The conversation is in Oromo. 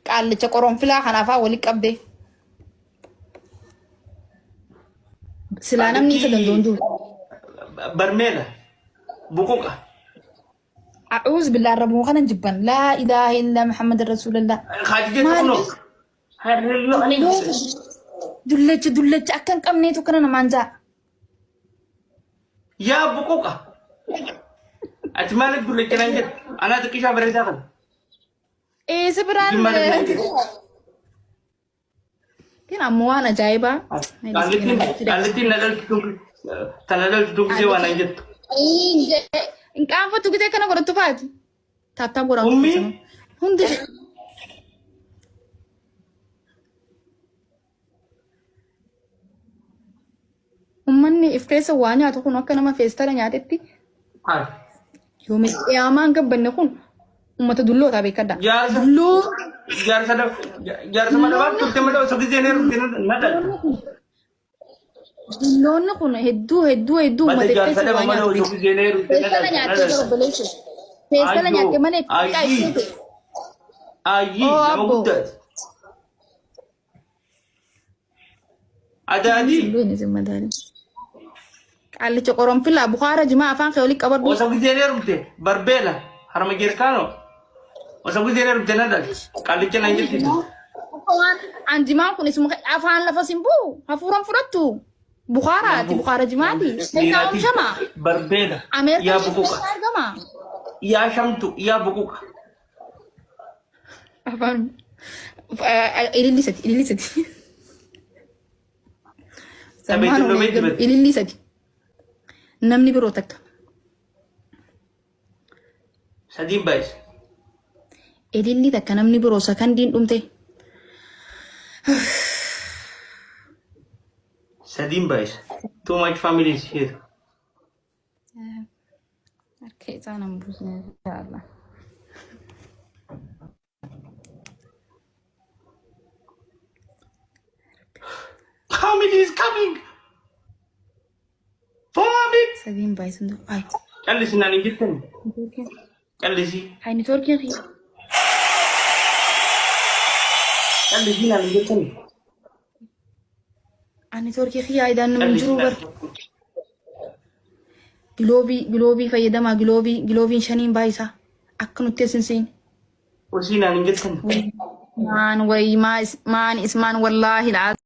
Qaallicha qoronfilaa kana afaan walitti qabdee. Silaa namni isa danda'u hin jiru. Barmeela. Buquqa. A'uuz billaa arrabuma kanan jibban. Laa ilaaha illaa Muhammad rasuulillah. Haati jettu Maal kunoo. Harreeyyoo ani. Dullacha dullacha akka hin qabneetu kana namaan ja'a. Yaa buquqa. Ati maaliif dullacha naan jettu? Anaa xiqqishaa bareedaa kana. Eessa biraan Jimmaa danda'e. Kin ammoo waan ajaa'ibaa. Qaallittiin na dhaltu tun tana dhaltu tun gisee waan naan jettu. Hin qaanfattu gisee kana godhattu faati. Taaptaap godhaa. Ummii? Hundi Uummanni if keessa waa nyaatu kun akka nama feestala nyaatetti Hayi. yooma qiyaamaan gabbanne kun uummata dullootaa beekadha. Jaarsa Dulloo jaarsa jaarsa madabaa turte madaba osoo gisee na heerumte na dhalta. Dulloonni kun hedduu hedduu hedduu Mata uummata if jaarsa keessa dhaba waa malee nyaatu osoo beeku. gisee na heerumte na Feestala dhalta na nyaattee dhalta. obboleessu. Feestala Ayyoo nyaatte malee xiqqaa ayyii ishee ta'e. ayyii Oo nama abboo. guddaati. Adaadii. Hin isin madaali. Qaallicha qoronfilaa bukaara jimaa afaan kee olii qabadhu. Osoo gisee na heerumte barbeela harma jeerkaanoo. Osoo gisee na heerumte na dhalta. Qaallicha naan jetti. An jimaan kun isuma afaan lafa sin bu'u hafuuran fudhattu. Bukaaraati bukaara jimaati. Keessaa oomishama. Barbeela. Ameerikaa Yaa buquqa. keessatti argama. Yaa shamtu. Yaa buquqa. Afaan ililli sadi ililli sadi. Tapheetiin lomee dibate. Ililli sadi. Namni biroo takka. Sadiin baay'ise. Ililli takka namni biroo sakandiin dhumte. Sadiin baay'ise. Too much family is here. Harka isaa nan buusne inshallah. Family is coming. Family. Sadiin baay'isan ay. Callisi naan hin jettan. Callisi. Ay networkiin kiyya. Callisi naan hin jettan. Ay networkii kiyya ayidaan nama hin Callisi jiru naan bar. Giloobii giloobii fayyadamaa giloobii giloobiin shaniin baay'isaa. Akka nutti as hin seene. Usii naan hin jettan. Maan wayi maan ismaan wallaahi laa.